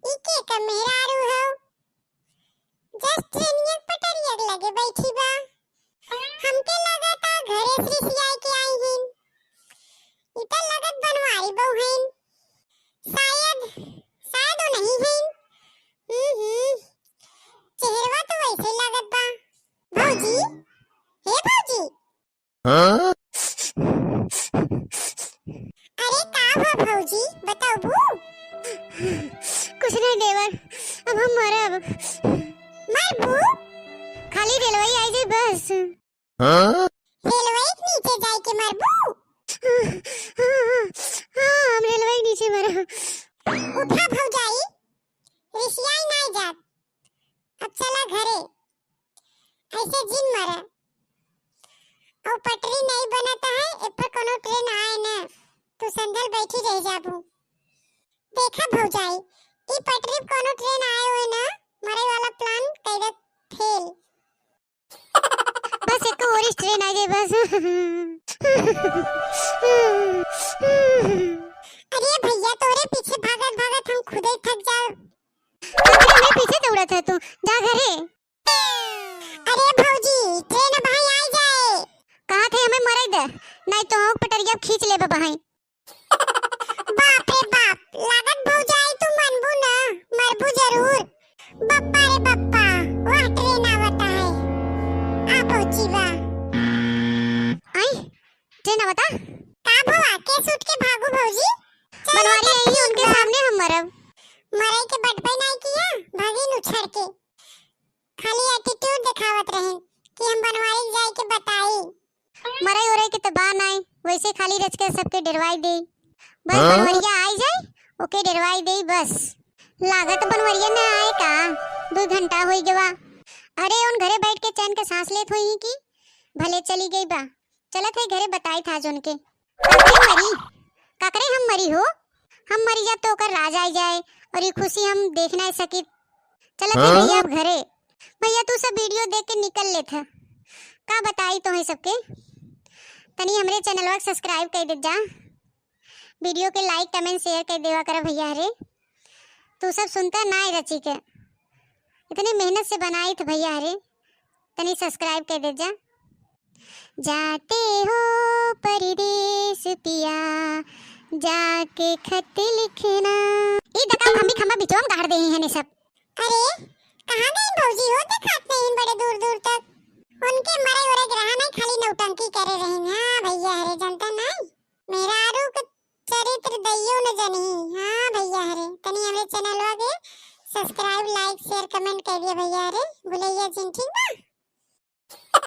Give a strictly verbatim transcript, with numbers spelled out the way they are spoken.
ई के क मेहरारू हो? जस ट्रेनिया के पटरिया के लगे बैठी बा। हमके लागता घरे से रिसियाई के आई हिन। ई त लागत बनवारी बहू हईन। शायद, शायद वो नहीं हईन। हम्म, हम्म। चेहरवा तो वैसे लागत बा। भौजी, हे भौजी। हाँ? अरे का हुआ भौजी, बताबू? कुछ नहीं देवर, अब हम मरब। मरबू? खाली रेलवे आई जाए बस। हाँ? रेलवे के नीचे जाए के मरबू? हाँ, हाँ, हाँ, हम रेलवे के नीचे मरब। उठा भौजाई, रिसियाई नाई जात। अब चला घरे, ऐसे जिन मरा। और पटरी नहीं बनत है, ए पर कोनो ट्रेन आए ना, तू संदल बैठी रह जाबू। देखा भौजाई, ई पटरी पे कोनो ट्रेन आए हुए ना, मरे वाला प्लान कैदत फेल। बस एक और ट्रेन आ जाए बस। अरे भैया, तोरे पीछे भागत भागत हम खुदे थक जाओ। अरे, मैं पीछे दौड़त है तू, जा घरे। अरे भौजी, ट्रेन अब भाई आई जाए। कहा थे हमें मरे दे, नहीं तो हम पटरिया खींच लेबे बहाई। बाप रे बाप, लागत भौजाई तू मनबू ना, मरबू जरूर। बप्पा रे बप्पा, वाह ट्रेन आवता है। आ पहुंची बा। आई, ट्रेन आवता? का भवा, के सूट के भागू भौजी? चलो बनवारी तब आई, ठीक उनके बा। सामने हम मरब। मरे के बटबे नहीं किया, भागी उछड़ के। खाली attitude देखावत रहे कि हम बनवारी जाए के बताई। मरई उरई के त बा नाई, वैसे खाली रच के सबके डरवाई दे। बस हाँ? बनवरिया आई जाए, ओके डरवाई दे बस। लागत बनवरिया ना आए का, दो घंटा होई गवा। अरे उन घरे बैठ के चैन के सांस लेत होई कि भले चली गई बा। चलत है घरे बताई था जोन के। काकरे मरी, काकरे हम मरी हो, हम मरी जाब तो ओकर राज आई जाए और ये खुशी हम देख नहीं सकित। चलत है हाँ? भैया अब घरे। भैया तू सब video देख के निकल लेत है। का बताई तो है सबके, तनी हमरे चैनलवा के subscribe कर दे जा, video के like comment share कर देवा करा भैया रे। तू सब सुनता ना है रची के, इतनी मेहनत से बनाई थ भैया रे, तनी subscribe कर दे जा। जाते हो परदेस पिया, जाके खत लिखना। ई दका खम्बी खम्बा बिचवा में गाड़ देही है ने सब। अरे, कहाँ गई भौजी हो? देखात नहीं बड़े दूर दूर तक। उनके मरे उरे के रहा नहीं, खाली नौटंकी करे रही। हाँ भैया रे, जनता नहीं। मेहरारू के चरित्र दैयो न जनही। हाँ भैया रे, तनी हमरे चैनलवा के subscribe, like, share, comment कर दिया भैया रे, भुलैया जिन, ठीक बा?